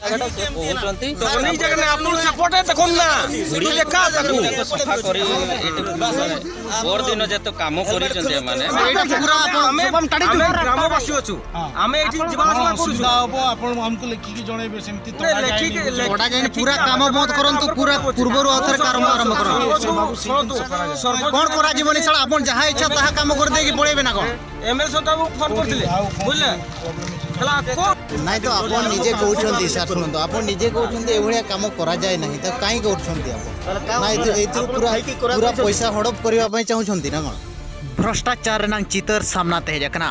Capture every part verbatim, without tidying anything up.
କହୁଛନ୍ତି। ଆପଣ ସେପଟେ ଦେଖନ୍ତୁ ନା, ଏଠି ଦେଖା ତାକୁ। ତାକୁ ସଫା କରି, ଏଠି ପରଦିନ ଯେତେ କାମ କରିଛନ୍ତି ଏମାନେ। ଏଇଟା ପୁରା ଆପଣ ଆମେ, ଆମେ ଗ୍ରାମବାସୀ ଅଛୁ, ଆମେ ଏଠି ଯିବା ଆସିବା କରୁଛୁ। ଅସୁବିଧା ହବ, ଆପଣ ଆମକୁ ଲେଖିକି ଜଣେଇବେ। ସେମିତି ନାଇଁ, ତଡ଼ା ଲେଖିକି, ଯାଇନି। ଲେଖି-, ତଡ଼ା ଯାଇନି, ପୁରା ଲେଖିକି କାମ ଆମେ ବନ୍ଦ କରନ୍ତୁ, ପୁରା ପୂର୍ବରୁ ଆଉ ଥରେ କାମ ଆରମ୍ଭ କରନ୍ତୁ। ଶୁଣନ୍ତୁ, ଶୁଣନ୍ତୁ, ସରପଞ୍ଚ କଣ କରାଯିବନି ସାର୍? ଆପଣ ଯାହା ଇଚ୍ଛା ତାହା କାମ କରିଦେଇକି ପଳେଇବେ ନା କଣ? ଏମଏଲଏ ସାହେବଙ୍କୁ ଫୋନ କରିଥିଲେ, ବୁଝିଲେ? ହେଲା, କଣ? ନାଇଁ ତ, ଆପଣ ନିଜେ କହୁଛନ୍ତି ସାର୍, ଶୁଣନ୍ତୁ, ଆପଣ ନିଜେ କହୁଛନ୍ତି ଏଭଳିଆ କାମ କରାଯାଏ ନାହିଁ, ତ କାହିଁ କରୁଛନ୍ତି ଆପଣ? ନାଇଁ, ଏଥିରୁ, ଏଥିରୁ ପୁରା, ପୁରା ପଇସା ହଡ଼ପ କରିବା ପାଇଁ ଚାହୁଁଛନ୍ତି ନା କଣ? ଭ୍ରଷ୍ଟାଚାର ରେନାᱝ ଚିତର ସାମ୍ନା ᱛᱮ ᱦᱮᱡ ᱟᱠᱟᱱᱟ᱾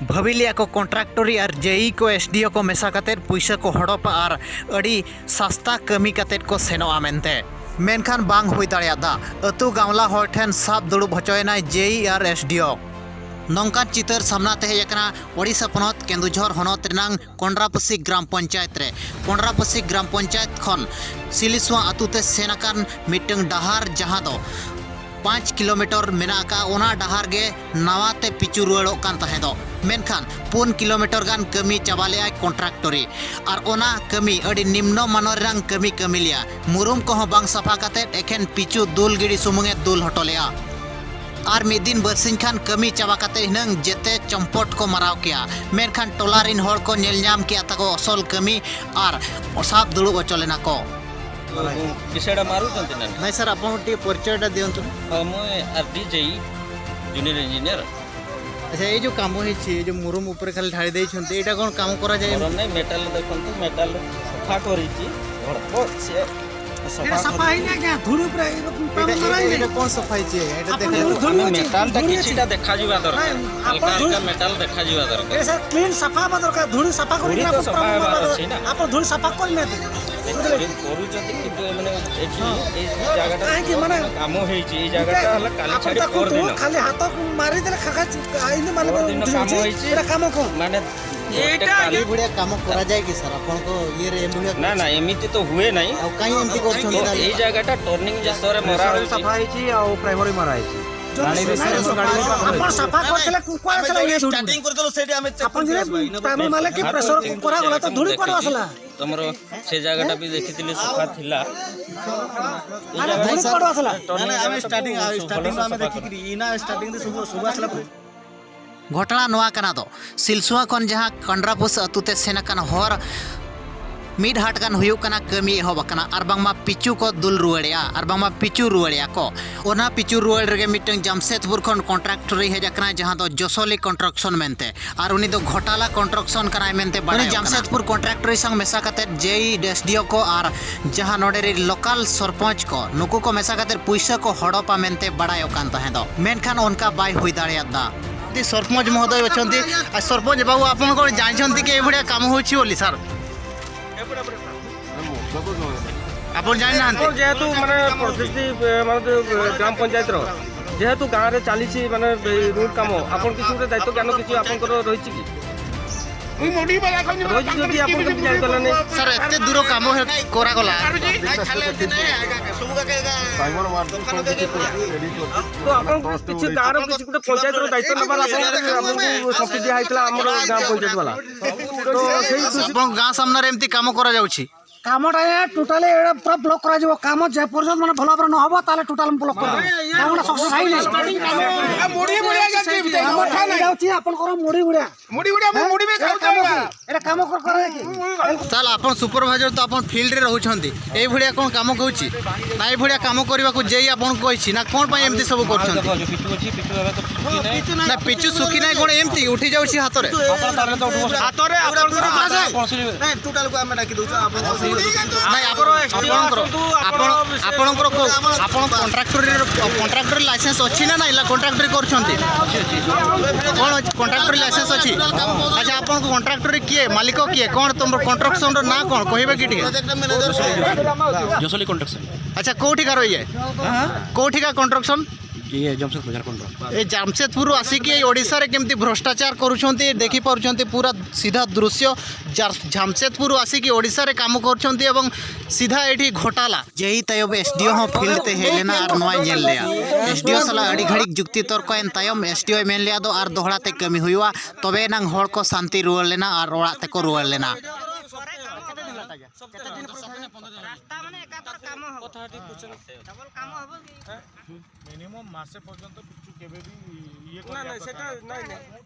ᱵᱷᱟᱹᱵᱤ ᱞᱮᱭᱟ ᱠᱚ ᱠᱚᱱᱴᱨᱟᱠᱴᱚᱨᱤ ᱟᱨ ᱡᱮᱤ ᱠᱚ ᱮᱥᱰᱤᱳ ᱠᱚ ᱢᱮᱥᱟ ᱠᱟᱛᱮ ᱯᱩᱭᱥᱟᱹ ᱠᱚ ᱦᱚᱲᱚᱯᱟ ᱟᱨ ᱟᱹᱰᱤ ᱥᱟᱥᱛᱟ ᱠᱟᱹᱢᱤ ᱠᱟᱛᱮ ᱠᱚ ᱥᱮᱱᱚᱜᱼᱟ ᱢᱮᱱᱛᱮ, ᱢᱮᱱᱠᱷᱟᱱ ᱵᱟᱝ ᱦᱩᱭ ᱫᱟᱲᱮᱭᱟᱫᱟ᱾ ᱟᱹᱛᱩ ᱜᱟᱶᱞᱟ ᱦᱚᱲ ᱴᱷᱮᱱ ᱥᱟᱵ ᱫᱩᱲᱩᱵ ᱦᱚᱪᱚᱭᱮᱱᱟᱭ ᱡᱮᱤ ᱟᱨ ᱮᱥᱰᱤᱳ᱾ ᱱᱚᱝᱠᱟᱱ ᱪᱤᱛᱟᱹᱨ ᱥᱟᱢᱱᱟ ᱛᱮ ᱦᱮᱡ ᱟᱠᱟᱱᱟ ᱳᱰᱤᱥᱟ ᱯᱚᱱᱚᱛ ᱠᱮᱱᱫᱩᱡᱷᱚᱨ ᱦᱚᱱᱚᱛ ᱨᱮᱱᱟᱝ ᱠᱚᱱᱰᱨᱟᱯᱚᱥᱤ ᱜᱨᱟᱢ ᱯᱚᱧᱪᱟᱭᱮᱛ ᱨᱮ᱾ ᱠᱚᱱᱰᱨᱟᱯᱚᱥᱤ ᱜᱨᱟᱢ ᱯᱚᱧᱪᱟᱭᱮᱛ ᱠᱷᱚᱱ ᱥᱤᱞᱤᱥᱣᱟ ᱟᱹᱛᱩ ᱛᱮ ᱥᱮᱱ ᱟᱠᱟᱱ ᱢᱤᱫᱴᱟᱝ ᱰᱟᱦᱟᱨ, ᱡᱟᱦᱟᱸ ᱫᱚ ᱯᱟᱸᱪ ᱠᱤᱞᱳᱢᱤᱴᱟᱨ ᱢᱮᱱᱟᱜ ᱟᱠᱟᱫ, ᱚᱱᱟ ᱰᱟᱦᱟᱨ ᱜᱮ ᱱᱟᱣᱟ ᱛᱮ ᱯᱤᱪᱩ ᱨᱩᱣᱟᱹᱲᱚᱜ ᱠᱟᱱ ᱛᱟᱦᱮᱸ ᱫᱚ᱾ ᱢᱮᱱᱠᱷᱟᱱ ᱯᱩᱱ ᱠᱤᱞᱳᱢᱤᱴᱟᱨ ᱜᱟᱱ ᱠᱟᱹᱢᱤ ᱪᱟᱵᱟ ᱞᱮᱜᱼᱟᱭ ᱠᱚᱱᱴᱨᱟᱠᱴᱚᱨᱤ᱾ ᱟᱨ ᱚᱱᱟ ᱠᱟᱹᱢᱤ ᱟᱹᱰᱤ ᱱᱤᱢᱱᱚ ᱢᱟᱱᱚ ᱨᱮᱱᱟᱝ ᱠᱟᱹᱢᱤ ᱠᱟᱹᱢᱤ ᱞᱮᱭᱟ᱾ ᱢᱩᱨᱩᱢ ᱠᱚᱦᱚᱸ ᱵᱟᱝ ᱥᱟᱯᱷᱟ ᱠᱟᱛᱮᱫ ᱮᱠᱷᱮᱱ ᱯᱤᱪᱩ ᱫᱩᱞ ᱜᱤᱰᱤ ᱥᱩᱢᱩᱝ ᱮ ᱫᱩᱞ ᱦᱚᱴᱚ ᱞᱮᱜᱼᱟ᱾ ᱟᱨ ᱢᱤᱫ ᱫᱤᱱ ᱵᱟᱨᱥᱤᱧ ᱠᱷᱟᱱ ᱠᱟᱹᱢᱤ ᱪᱟᱵᱟ ᱠᱟᱛᱮ ᱦᱩᱱᱟᱹᱝ ᱡᱮᱛᱮ ᱪᱚᱢᱯᱚᱴ ᱠᱚ ᱢᱟᱨᱟᱣ ᱠᱮᱭᱟ᱾ ᱢᱮᱱᱠᱷᱟᱱ ᱴᱚᱞᱟ ᱨᱤᱱ ᱦᱚᱲ ᱠᱚ ᱧᱮᱞ ᱧᱟᱢ ᱠᱮᱜᱼᱟ ᱛᱟᱠᱚ ᱟᱥᱚᱞ ᱠᱟᱹᱢᱤ ᱟᱨ ᱥᱟᱵ ᱫᱩᱲᱩᱵ ᱦᱚᱪᱚ ᱞᱮᱱᱟ ᱠᱚ᱾ ବିଷୟଟା ମାରୁଛନ୍ତି ନା? ନାଇଁ ସାର୍, ଆପଣ ଟିକେ ପରିଚୟଟା ଦିଅନ୍ତୁ। ହଁ, ମୁଁ ଆରଡି ଜେଇ, ଜୁନିୟର ଇଞ୍ଜିନିୟର। ଆଚ୍ଛା, ଏଇ ଯୋଉ କାମ ହେଇଛି, ଏଇ ଯୋଉ ମୁରୁମ ଉପରେ ଖାଲି ଢାଳି ଦେଇଛନ୍ତି, ଏଇଟା କଣ କାମ କରାଯାଏ? ଗରମ ନାହିଁ, ମେଟାଲ ଦେଖନ୍ତୁ, ମେଟାଲ ସଫା କରିଛି, ଅଳ୍ପ ସିଏ ଏଇଟା ସଫା ସଫା କରି ହେଇନି ଆଜ୍ଞା, ଧୂଳି ଉପରେ ଏଇ ରକମ ପାଣି ଏଇଟା, ମରା ଏଇଟା, ହେଇନି। ଏଇଟା କଣ ସଫା ହେଇଛି ଆଜ୍ଞା? ଏଇଟା ଆପଣ ଦେଖାଯାଉ। ଧୂଳି ଆମେ ଅଛି, ମେଟାଲଟା ଧୂଳି ଅଛି। କିଛିଟା ଦେଖାଯିବା ଦରକାର। ନାଇଁ, ହାଲକା ଆପଣ ହାଲକା ଧୂଳି ମେଟାଲ ଦେଖାଯିବା ଦରକାର। ଏଇଟା ସାର୍ କ୍ଲିନ୍ ସଫା ହେବା ଦରକାର, ଧୂଳି ସଫା ଧୂଳି କରିକି ତ ଆପଣ ସଫା ପାଣି ହେବାର ମାରିବା ଅଛି ନା। ଦରକାର। ଆପଣ ଧୂଳି ସଫା କରିନାହାନ୍ତି, ବୁଝିଲେ? କରୁଛନ୍ତି, କିନ୍ତୁ ଏମାନେ ଏଠି ହଁ। ଏଇ ଜାଗାଟା କାହିଁକି ମାନେ କାମ ହେଇଛି, ଏଇ ଜାଗାଟା ଏଇଟା ହେଲା କାଲି ଆପଣ ଛାଡ଼ି ଦେଖନ୍ତୁ, ପରଦିନ। ଖାଲି ହାତ ମାରିଦେଲେ ଖା-, ଖା-, ଏମିତି ମାନେ ପରଦିନ କାମ ହେଇଛି। ଏଇଟା କାମ କଣ? ମାନେ ଏଇଟା ଗୋଟେ କାଲି ଆଜ୍ଞା। ଭଳିଆ କାମ କରାଯାଏ କି ସାର୍ ଆପଣଙ୍କ ଇଏରେ? ଏଭଳିଆ ନା, ନା, ଏମିତି ତ ହୁଏ ନାହିଁ। ଆଉ କାହିଁ ଏମିତି କରୁଛନ୍ତି ତ ତାହେଲେ? ଏଇ ଜାଗାଟା ଟର୍ଣ୍ଣିଂ ଯେ ସରେ ମରା ହଉଛି। ସଫା ହେଇଛି ଆଉ ପ୍ରାଇମର ବି ମରା ହେଇଛି। ଯଦି ନାଇଁ, ସଫା ନାଇଁ, ହେଇଛି, ସଫା ହେଇଛି। ଆପଣ ସଫା କରିଥିଲେ କୁ-, କୁଆଡ଼େ ଆମେ ଆସିଲା ଯୋଉଠି ଇଏ ଧୂଳି? ଷ୍ଟାର୍ଟିଂ କରିଦେଲୁ ସେଇଠି ଆମେ ଚେକ୍ ଆପଣ କରିକି ଯଦି ଆସିବା। ପ୍ରାଇମର ମାରିଲେ କି ପ୍ରେସର କରାଗଲା ତ ଧୂଳି କୁଆଡ଼େ ଆସିଲା? ତମର ସେ ଜାଗାଟା ବି ଦେଖିଥିଲି, ସଫା ଥିଲା। ଏ ଜାଗାଟା ଧନୀ କୁଆଡୁ ଆସିଲା? ଟର୍ଣ୍ଣିଂ ନାଇଁ, ଆମେ ଜାଗାଟା ଷ୍ଟାର୍ଟିଂ ସବୁ ଷ୍ଟାର୍ଟିଂ ଭଲସେ ଆମେ ସଫା ଦେଖିକିରି ଇନା ଷ୍ଟାର୍ଟିଂ ରେ ସବୁ ସବୁ ଆସିଲା। ᱜᱷᱚᱴᱚᱱᱟ ᱱᱚᱣᱟ ᱠᱟᱱᱟ ᱫᱚ ᱥᱤᱞᱥᱩᱣᱟ ᱠᱷᱚᱱ ᱡᱟᱦᱟᱸ ᱠᱟᱱᱰᱨᱟᱯᱩᱥ ᱟᱹᱛᱩ ᱛᱮ ᱥᱮᱱ ᱟᱠᱟᱱ ᱦᱚᱨ ᱢᱤᱫ ᱦᱟᱴ ᱜᱟᱱ ᱦᱩᱭᱩᱜ ᱠᱟᱱᱟ, ᱠᱟᱹᱢᱤ ᱮᱦᱚᱵ ᱟᱠᱟᱱᱟ ᱟᱨ ᱵᱟᱝᱢᱟ ᱯᱤᱪᱩ ᱠᱚ ᱫᱩᱞ ᱨᱩᱣᱟᱹᱲᱮᱜᱼᱟ ᱟᱨ ᱵᱟᱝᱢᱟ ᱯᱤᱪᱩ ᱨᱩᱣᱟᱹᱲᱮᱜᱼᱟ ᱠᱚ᱾ ᱚᱱᱟ ᱯᱤᱪᱩ ᱨᱩᱣᱟᱹᱲ ᱨᱮᱜᱮ ᱢᱤᱫᱴᱟᱝ ᱡᱟᱢᱥᱮᱫᱽᱯᱩᱨ ᱠᱷᱚᱱ ᱠᱚᱱᱴᱨᱟᱠᱴᱚᱨ ᱮ ᱦᱮᱡ ᱟᱠᱟᱱᱟ, ᱡᱟᱦᱟᱸ ᱫᱚ ᱡᱚᱥᱚᱞᱤ ᱠᱚᱱᱥᱴᱨᱟᱠᱥᱚᱱ ᱢᱮᱱᱛᱮ, ᱟᱨ ᱩᱱᱤ ᱫᱚ ᱜᱷᱚᱴᱟᱞᱟ ᱠᱚᱱᱥᱴᱨᱟᱠᱥᱚᱱ ᱠᱟᱱᱟᱭ ᱢᱮᱱᱛᱮ ᱵᱟᱲᱟᱭ ᱩᱱᱤ ᱡᱟᱢᱥᱮᱫᱽᱯᱩᱨ ᱠᱚᱱᱴᱨᱟᱠᱴᱚᱨ ᱥᱟᱶ ᱢᱮᱥᱟ ᱠᱟᱛᱮ ᱡᱮ ᱤ ᱮᱥ ᱰᱤ ᱳ ᱠᱚ ᱟᱨ ᱡᱟᱦᱟᱸ ᱱᱚᱰᱮ ᱨᱮᱱ ᱞᱳᱠᱟᱞ ᱥᱚᱨᱯᱚᱧᱪ ᱠᱚ, ᱱᱩᱠᱩ ᱠᱚ ᱢᱮᱥᱟ ᱠᱟᱛᱮ ᱯᱩᱭᱥᱟᱹ ᱠᱚ ᱦᱚᱲᱚᱯᱟ ᱢᱮᱱᱛᱮ ᱵᱟᱲᱟᱭᱚᱜ ᱠᱟᱱ ᱛᱟᱦᱮᱸ ᱫᱚ, ᱢᱮᱱᱠᱷᱟᱱ ᱚᱱᱠᱟ ᱵᱟᱭ ᱦᱩᱭ ᱫᱟᱲᱮᱭᱟᱫᱟ᱾ ᱡᱩᱫᱤ ᱥᱚᱨᱯᱚᱧᱪ ᱢᱚᱦᱳᱫᱚᱭ ଅଛନ୍ତି, ଆ, ସରପଞ୍ଚ ବାବୁ, ଆପଣଙ୍କ ଜାଣିଛନ୍ତି କି ଏଇଭଳିଆ କାମ ହଉଛି ବୋଲି ସାର୍? ଆପଣ ଜାଣିନାହାନ୍ତି? ଆପଣ ଯେହେତୁ ମାନେ ପ୍ରତିନିଧି ମାନେ ଗ୍ରାମ ପଞ୍ଚାୟତର, ଯେହେତୁ ଗାଁରେ ଚାଲିଛି ମାନେ ରୋଡ କାମ, ଆପଣ କିଛି ଗୋଟେ ଦାୟିତ୍ୱ ଜ୍ଞାନ କିଛି ଆପଣଙ୍କର ରହିଛି କି? ରହିଛି ଯଦି ଆପଣ କେମିତି ଜାଣିପାରିଲାନି? ସାର୍, ଏତେ ଦୂର କାମ ହେ- କରାଗଲା। ତ ଆପଣଙ୍କୁ କିଛି ଗାଁର କିଛି ଗୋଟେ ପଞ୍ଚାୟତର ଦାୟିତ୍ୱ ନେବାର ଆପଣଙ୍କୁ ଆପଣଙ୍କୁ ଶକ୍ତି ଦିଆ ହେଇଥିଲା ଆମର ଗାଁ ପଞ୍ଚାୟତ ବାଲା। ତ ସେଇ ଖୁସି ଆପଣଙ୍କ ଗାଁ ସାମ୍ନାରେ ଏମିତି କାମ କରାଯାଉଛି? କାମଟା ଆଜ୍ଞା ଟୋଟାଲି ଏଇଟା ପୁରା ବ୍ଲକ୍ କରାଯିବ। କାମ ଯେ ପର୍ଯ୍ୟନ୍ତ ମାନେ ଭଲ ଭାବରେ ନ ହବ, ତାହେଲେ ଟୋଟାଲ ବ୍ଲକ୍ କରିଦେବ। କାମଟା ସକ୍ସେସ୍ ହେଇନି। କାମ ଠେଲି ଯାଉଛି ଆପଣଙ୍କର ମୁଢି ଭଳିଆ। ମୁଢି ଭଳିଆ ମୁଁ ମୁଢି ବି ଏଇଟା ଖାଉଛି କାମ ଆଜ୍ଞା। କି? ଏଇଟା କାମ କର- କରେ କି? ତାହେଲେ ଆପଣ ସୁପରଭାଇଜର ତ ଆପଣ ଫିଲ୍ଡରେ ରହୁଛନ୍ତି, ଏଇଭଳିଆ କ'ଣ କାମ କହୁଛି? ନା ଏଇଭଳିଆ କାମ କରିବାକୁ ଜେଇ ଆପଣଙ୍କୁ କହିଛି, ନା କ'ଣ ପାଇଁ ଏମିତି ସବୁ କରୁଛନ୍ତି? ନା ପିଚୁ ଶୁଖି ନାହିଁ, କ'ଣ ଏମିତି ଉଠି ଯାଉଛି ହାତରେ? ହାତରେ ଆପଣଙ୍କର ନାଇଁ, ଟୋଟାଲକୁ ଆମେ ଡାକି ଦଉଛୁ। ଆପଣ ନାଇଁ, ଆପଣ ଆପଣଙ୍କର ଆପଣ ଆପଣଙ୍କର କୋଉ ଆପଣ କଣ୍ଟ୍ରାକ୍ଟର କଣ୍ଟ୍ରାକ୍ଟର ଲାଇସେନ୍ସ ଅଛି ନା ନାଇଁ? କଣ୍ଟ୍ରାକ୍ଟର କରୁଛନ୍ତି, କ'ଣ ଅଛି? କଣ୍ଟ୍ରାକ୍ଟର ଲାଇସେନ୍ସ ଅଛି? ଆଚ୍ଛା, ଆପଣଙ୍କ କଣ୍ଟ୍ରାକ୍ଟର କିଏ, ମାଲିକ କିଏ, କ'ଣ ତମର କଣ୍ଟ୍ରାକ୍ସନର ନାଁ କ'ଣ, କହିବେ କି ଟିକେ? ଜସଲି କଣ୍ଟ୍ରାକ୍ସନ। ଆଚ୍ଛା, କୋଉଠିକାର ଇଏ? କୋଉଠିକା କଣ୍ଟ୍ରାକ୍ସନ? ଇଏ ଜମସେଦପୁର ଝାଡ଼ଖଣ୍ଡର। ଏ ଜାମସେଦପୁରରୁ ଆସିକି ଏଇ ଓଡ଼ିଶାରେ କେମିତି ଭ୍ରଷ୍ଟାଚାର କରୁଛନ୍ତି ଦେଖିପାରୁଛନ୍ତି, ପୁରା ସିଧା ଦୃଶ୍ୟ। ଜା- ଜାମସେଦପୁରରୁ ଆସିକି ଓଡ଼ିଶାରେ କାମ କରୁଛନ୍ତି ଏବଂ ସିଧା ଏଇଠି ଘୋଟାଲା। ᱡᱮᱭ ᱛᱟᱭᱚᱢ ᱮᱥ ᱰᱤ ᱳ ᱦᱚᱸ ᱯᱷᱤᱞᱰ ᱛᱮ ᱦᱮᱡ ᱞᱮᱱᱟ ᱟᱨ ᱱᱚᱣᱟᱭ ᱧᱮᱞ ᱞᱮᱜᱼᱟ᱾ ᱮᱥ ᱰᱤ ᱳ ᱥᱟᱞᱟᱜ ᱟᱹᱰᱤ ᱜᱷᱟᱹᱲᱤᱡ ᱡᱩᱠᱛᱤ ᱛᱚᱨᱠᱚᱭᱮᱱ ᱛᱟᱭᱚᱢ ᱮᱥ ᱰᱤ ᱳᱭ ᱢᱮᱱ ᱞᱮᱜᱼᱟ ᱫᱚ ᱟᱨ ᱫᱚᱦᱲᱟ ᱛᱮ ᱠᱟᱹᱢᱤ ᱦᱩᱭᱩᱜᱼᱟ, ᱛᱚᱵᱮ ᱮᱱᱟᱝ ᱦᱚᱲ ᱠᱚ ᱥᱟᱱᱛᱤ ᱨᱩᱣᱟᱹᱲ ᱞᱮᱱᱟ ᱟᱨ ᱚᱲᱟᱜ ᱛᱮᱠᱚ ᱨᱩᱣᱟᱹᱲ ᱞᱮᱱᱟ᱾ କେତେ ଦିନ ପର୍ଯ୍ୟନ୍ତ? ରାସ୍ତା ମାନେ ଏକାଥର କାମ ହବ। କଥାଟି ବୁଝୁଛନ୍ତି। ଡବଲ କାମ ହବ କି? ମିନିମମ୍ ମାସେ ପର୍ଯ୍ୟନ୍ତ ପିଚୁ କେବେ ବି ଇଏ ନା, ନା, କରିବା ସେଟା ଦରକାର। ନାଇଁ, ନାଇଁ।